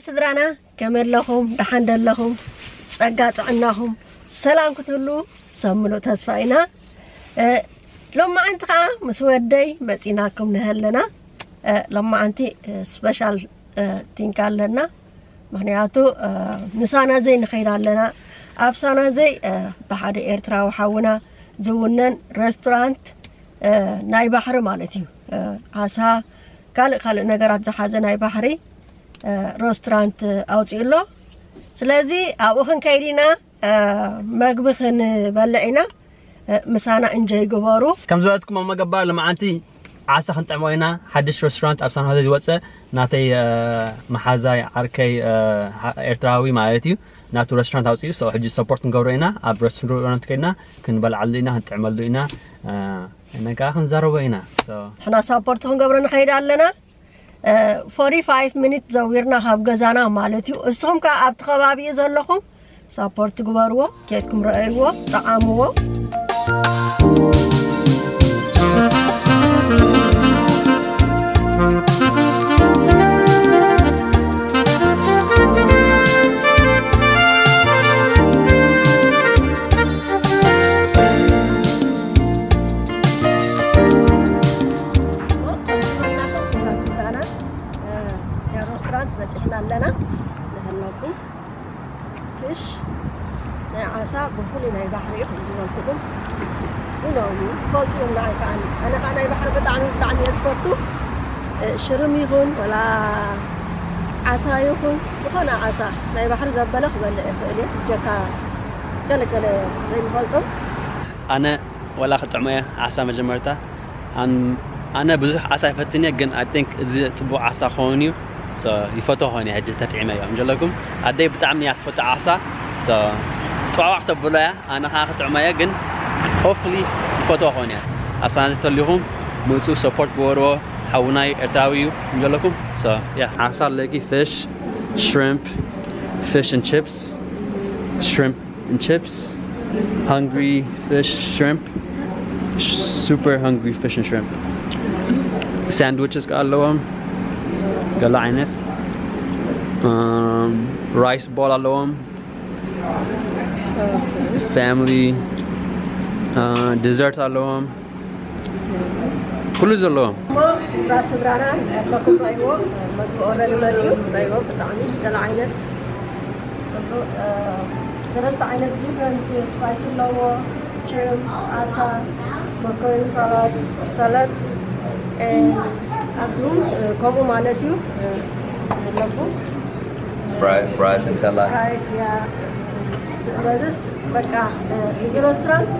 ስድራና ከመይ ኣለኹም? ደሓን ደለኹም? ጸጋ ጥዕናኹም ሰላም ክትህሉ ሰብ ምሉእ ተስፋ ኢና። እ፣ ሎማዓንቲ ከዓ ምስ ወደይ መፂናኩም ንሀለና። እ፣ ሎማዓንቲ፣ እ፣ ስፔሻል፣ እ፣ ቲንክ ኣለና። ምኽንያቱ፣ እ፣ ንሳና ዘይ ንኸይድ ኣለና። ኣብ ሳና ዘይ፣ እ፣ ብሓደ ኤርትራዊ ሓውና ዝውነን ሬስቶራንት፣ እ፣ ናይ ባሕሪ ማለት እዩ። እ፣ ዓሳ፣ ካልእ ካልእ ነገራት ዝሓዘ ናይ ባሕሪ፣ እ፣ ሬስቶራንት ኣውፂኡ ኣሎ። ስለዚ ኣብኡ ክንከይድ ኢና፣ እ፣ መግቢ ክንበልዕ ኢና። እ፣ ምሳና እንጆይ ግበሩ። ከም ዝበለትኩም ኣብ መገባር ልምዓንቲ ዓሳ ክንጥዕሞ ኢና። ሓድሽ ሬስቶራንት ኣብ ሳን ሆዜ ዝወፀ ናተይ፣ እ፣ መሓዛይ ዓርከይ፣ እ፣ ሃ-፣ ኤርትራዊ ማለት እዩ። ናቱ ሬስቶራንት ኣውፂኡ። So ሕጂ ሰፖርት ክንገብሮ ኢና። ኣብ ሬስቶራንት ከይድና ክንበልዓሉ ኢና፣ ክንጥዕመሉ ኢና። እ፣ ነጋ ክንዛረቦ ኢና። So ንሕና ሳፖርት ክንገብሮ ንኸይድ ኣለና። እ፣ ፎርቲ ፋይቭ ሚኒት ዘዊርና ካብ ገዛና ማለት እዩ። እስኹም ከኣ ኣብቲ ከባቢ እዩ ዘለኹም፣ ሳፖርት ግበርዎ፣ ኬድኩም ረኣይዎ፣ ጠዓምዎ። ሬስቶራንት በፂሕና ኣለና። ንህለኩም ፊሽ ናይ ዓሳ ብፍሉይ ናይ ባሕሪ እዩ፣ ከም ዝበልኩኹም። You know me፣ ትፈልጡ እዮም ንዓይ ከዓኒ። ኣነ ከዓ ናይ ባሕሪ ብጣዕሚ፣ ብጣዕሚ እየ ዝፈቱ። እ፣ ሽርም ይኹን፣ ወላ ዓሳ ይኹን፣ ዝኾነ ዓሳ ናይ ባሕሪ ዘበለ ክበልዕ ይኽእል እየ። ብጀካ ገለገለ ዘይንፈልጦም። ኣነ ወላ ክጥዕሞ እየ ዓሳ መጀመርታ። ኣን-፣ ኣነ ብዙሕ ዓሳ ኣይፈትን እየ፣ ግን I think እዚ ጽቡቕ ዓሳ ክኸውን እዩ። So ይፈትዎ ኾን እየ ሕጂ ተጥዒመ እዮም ዘለኩም። ኣደይ ብጣዕሚ እያ ትፈቱ ዓሳ። So ጥዋዕዋዕ ክተብሎ እያ፣ ኣነ ኸዓ ክጥዕሞ እየ፣ ግን hopefully ይፈትዎ ኾን እየ። ኣብ ሳና ተልዩኹም ምጹ ሰፖርት ግበርዎ፣ ሓውናይ ኤርትራዊ እዩ ዘለኩም። So yeah። ዓሳ ኣለኪ፣ fish፣ shrimp፣ fish and chips፣ shrimp and chips, hungry fish, shrimp, super hungry fish and shrimp. Sandwiches ኣለዎም ገለ ዓይነት፣ um, rice ball ኣለዎም፣ family፣ uh, dessert ኣለዎም። ኩሉ ዘለዎም። እሞ እንዳ ስድራና ኣለኩም፣ ራይዎ መግቢ ኦረዲ መፅዩ፣ ራይዎ ብጣዕሚ ገለ ዓይነት ፅቡቅ፣ እ፣ ሰለስተ ዓይነት ዲፍረንት ስፓይስ ኣለዎ። ሽሪምፕ፣ ዓሳ፣ መኮረኒ ሳላድ፣ ሳላድ፣ እ፣ ኣብዚ እውን፣ እ፣ ከምኡ ማለት እዩ፣ እ፣ ኣለኩም። Fry, fries and tella. Right, yeah. ስለዚስ በቃ፣ እ፣ እዚ ሬስቶራንት፣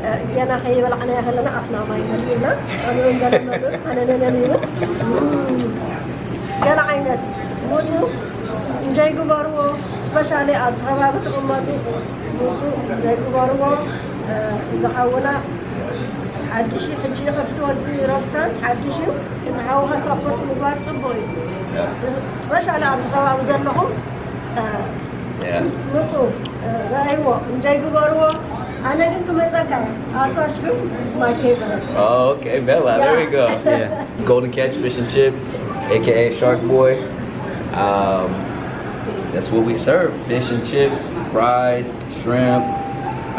እ፣ ገና ከይበላዕናዮ ከለና ኣፍና ማይ መሊእና፣ ጨንኡ ገለ መሉ፣ ኣነነነን ይብል። እም፣ ገለ ዓይነት ሙፁ፣ እንጆይ ግበርዎ፣ ስፔሻሊ ኣብዚ ከባቢ ትቕመጡ፣ ሙፁ፣ እንጆይ ግበርዎ። እ፣ እዚ ሓውና ሓድሽ እዩ፣ ሕጂ ይኸፍትዎ፣ እዚ ሬስቶራንት ሓድሽ እዩ። ንሓውኻ ሳፖርት ምግባር ፅቡቕ እዩ። ስፔሻሊ ኣብዚ ከባቢ ዘለኹም፣ እ፣ Yeah. ምፁ፣ እ፣ ረኣይዎ፣ እንጆይ ግበርዎ። ኣነ ግን ክመፀካ እየ። ዓሳ ሽሪምፕ is my favorite። Oh, okay, Bella. There we go. Yeah. Golden Catch Fish and Chips, A K A Shark Boy. Um, that's what we serve: fish and chips, fries, shrimp.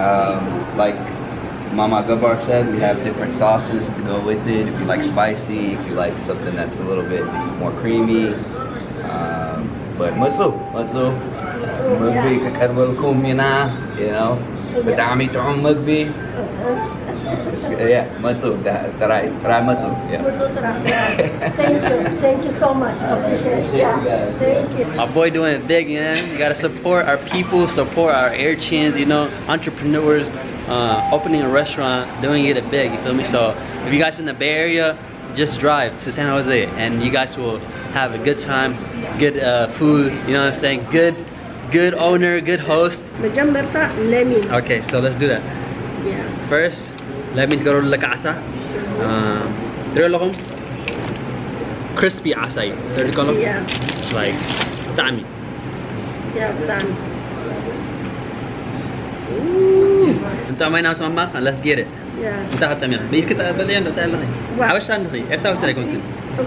Um, like Mama Gabar said, we have different sauces to go with it. If you like spicy, if you like something that's a little bit more creamy. Um, but መፁ መፁ ምግቢ ክቀርበልኩም ኢና። You know, ብጣዕሚ ጥዑም ምግቢ። Yeah, መፁ ጥራይ ጥራይ መፁ። Yeah. Thank you. Thank you so much. Appreciate it. Yeah. Thank you. My boy doing it big, man. You gotta support our people, support our air chins, you know, entrepreneurs, uh, opening a restaurant, doing it big, you feel me? So if you guys in the Bay Area, just drive to San Jose and you guys will have a good time, good uh, food, you know what I'm saying? Good, good owner, good host. መጀመርታ ለሚን። Okay, so let's do that. Yeah. First, ለሚን ትገብረሉ ለካ ዓሳ። ትሪኦ ኣለኹም? ክሪስፒ ዓሳ እዩ። ትሪኦ ከሎ? Yeah. Like ብጣዕሚ። Yeah፣ ብጣዕሚ። And ጫማይና ስማማ፣ let's get it። Yeah. እንታይ ከተሚያ ብኢልክ ጠበለያ እንዶ ታለኺ ዋ። ሓበሻ እንድኺ ኤርትራዊ ትለይ ኮንክን Oh,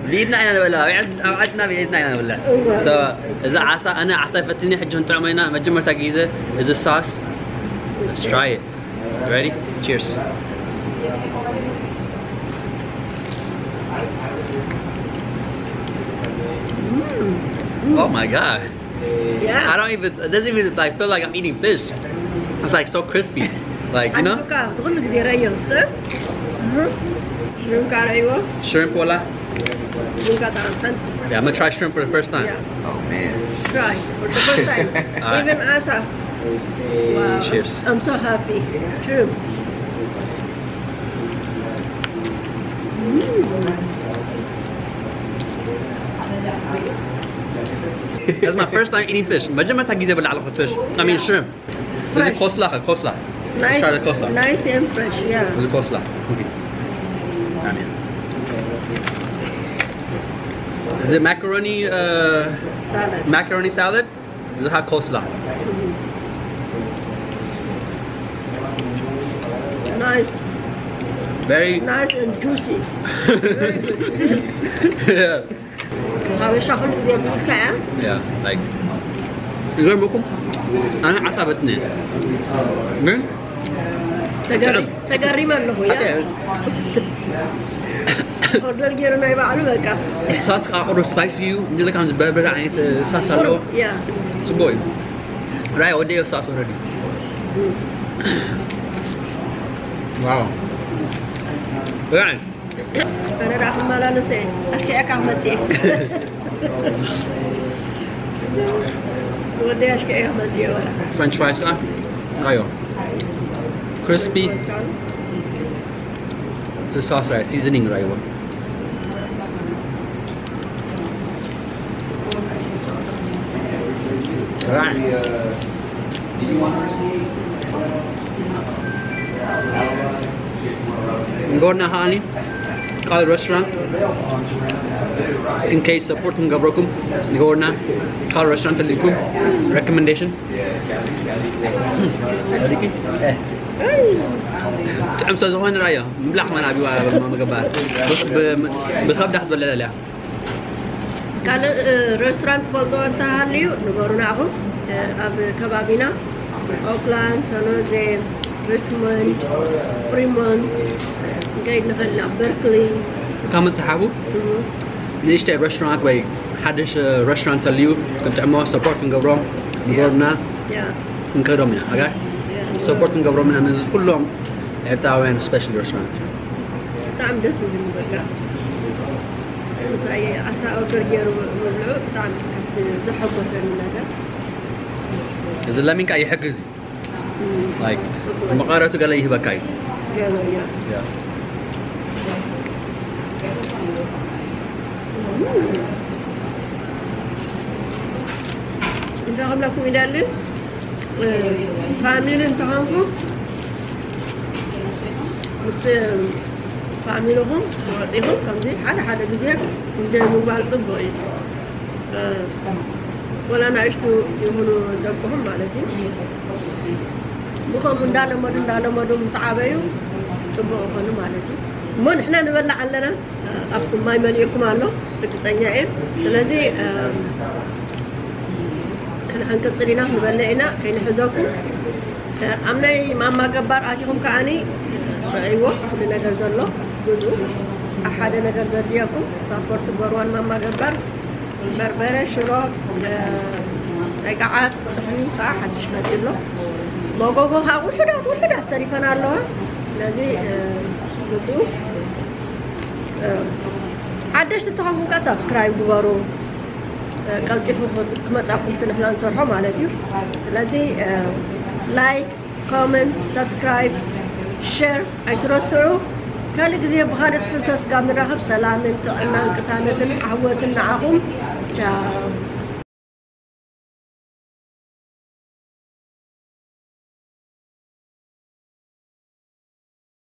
ብኢድና ኢና ንበላ ኣብ ዓድ- ኣብ ዓድና ብኢድና ኢና ንበላ እዋ። So፣ እዚ ዓሳ ኣነ ዓሳ ይፈትኒ ሕጂ ክንጥዕሞ ኢና መጀመርታ ግዜ እዚ ሳስ Let's try it. Ready? Cheers. Mm. Oh my god. Yeah. I don't even, it doesn't even like feel like I'm eating fish. It's like so crispy. Like, you know? ኣንካ ትኹሉ ግዜ ረዮ። ሽሩም ካረይዎ Shrimp, voila. ሽሩም ካታ ሓንቲ Yeah, I'm gonna try shrimp for the first time. Yeah. Oh man. Try for the first time. Alright. Even asa. Wow. Cheers. I'm so happy. Shrimp. That's my first time eating fish. መጀመርታ ግዜ በላዕለኹ fish. I mean shrimp. This is Fresh. Coleslaw, coleslaw. Nice. Try the coleslaw. Nice and fresh, yeah. This is coleslaw. Okay. I mean, is it macaroni? Uh, Salad. Macaroni salad. This is hot coleslaw. Nice. Very. Nice and juicy. Very good. Yeah. ሓበሻ ኩሉ ግዜ ብኢድካ እያ Yeah. Like. ይገርመኩም ኣነ ዓሳ በትነ ግን ተገሪ- ተገሪመ ኣለኹ እያ ኦርደር ገይሩ ናይ ባዕሉ በቃ ሳስ ቃቅሮ ስፓይሲ እዩ እንደ ከም ዝበርበረ ዓይነት ሳስ ኣለዎ እያ ጽቡቅ እዩ ራይ ወደ ሳስ already wow right ኣነ ደኣ ክመላለሰ እየ ኣሽከዕካ ክመፅእ እየ ወደይ ኣሽከዕካ ክመፅእ እየ ወላ French fries ከዓ ራዮ crispy እቲ ሳስ ራዮ seasoning ራዮ right ንጎርና ከዓኒ ቃል restaurant in case support ክንገብረኩም ንጎርና ቃል restaurant ተልኩም recommendation ጥዕም ስለ ዝኾነ ራዮ ምብላዕ ከማን ኣብዋ መገባር ብኸብዳ ክትበለለያ ካልእ ሬስቶራንት ትፈልጦ እንተሃልዩ ንገሩና ኣኹም ኣብ ከባቢና ኦክላንድ ሰኖዜ ሪችሞንድ ፍሪሞንት ንከይድ ንኽእል ኢና በርክሊ ካብ መፅሓፉ ንእሽተይ restaurant ወይ ሓደሽ restaurant ተልዩ ክንጥዕሞ support ክንገብሮም ንገሩና ክንከዶም ኢና okay support ክንገብሮም ኢና ነዚ ኩሎም ኤርትራውያን special restaurant ብጣዕሚ ደስ ይብል በቃ ምሳይ ዓሳ ኦርደር ገይሩ ምብልዑ ብጣዕሚ ካብቲ ዘሐጎሰኒ ነገር እዚ ለሚንካ ይሕግዝ እዩ like መቐረቱ ገለ ይህበካ እዩ ገበያ እንታይ ክብለኩም ይደሊ ፋሚሊ እንተኾንኩም ምስ ፋሚልኹም ወፂኹም ከምዚ ሓደ ሓደ ግዜ እንደ ምግባር ፅቡቅ እዩ ወላ ናእሽቱ ይኹኑ ደቅኹም ማለት እዩ ብከምኡ እንዳለመዱ እንዳለመዱ ምስ ዓበዩ ፅቡቅ ይኾኑ ማለት እዩ እሞ ንሕና ንበላዕ ኣለና ኣፍኩም ማይ መሊእኩም ኣሎ ርግፀኛ እየ ስለዚ ንሕና ክንቅፅል ኢና ንበልዕ ኢና ከይንሕዘኩም ኣብ ናይ ማማ ገባር ኣቲኹም ከዓኒ ረእይዎ ኩሉ ነገር ዘሎ ብዙ ኣብ ሓደ ነገር ዘድልየኩም ሳፖርት ትግበርዋን ማማ ገባር በርበረ ሽሮ ናይ ገዓት ጥሕኒ ከዓ ሓድሽ መፂ ኣሎ መጎጎ ከዓ ውሕዳት ውሕዳት ተሪፈና ኣለዋ ስለዚ ብፁ ሓደሽቲ ተኾንኩም ከዓ ሳብስክራይብ ግበሩ ቀልጢፉ ክመፃኩም ትንሕና ንሰርሖ ማለት እዩ ስለዚ ላይክ ኮመንት ሳብስክራይብ ሸር ኣይትረስዑ ካልእ ግዜ ብኻልእ ትሕዝቶ ስጋብ ንራኸብ ሰላምን ጥዕናን ቅሳነትን ሓጎስን ንዓኹም ቻው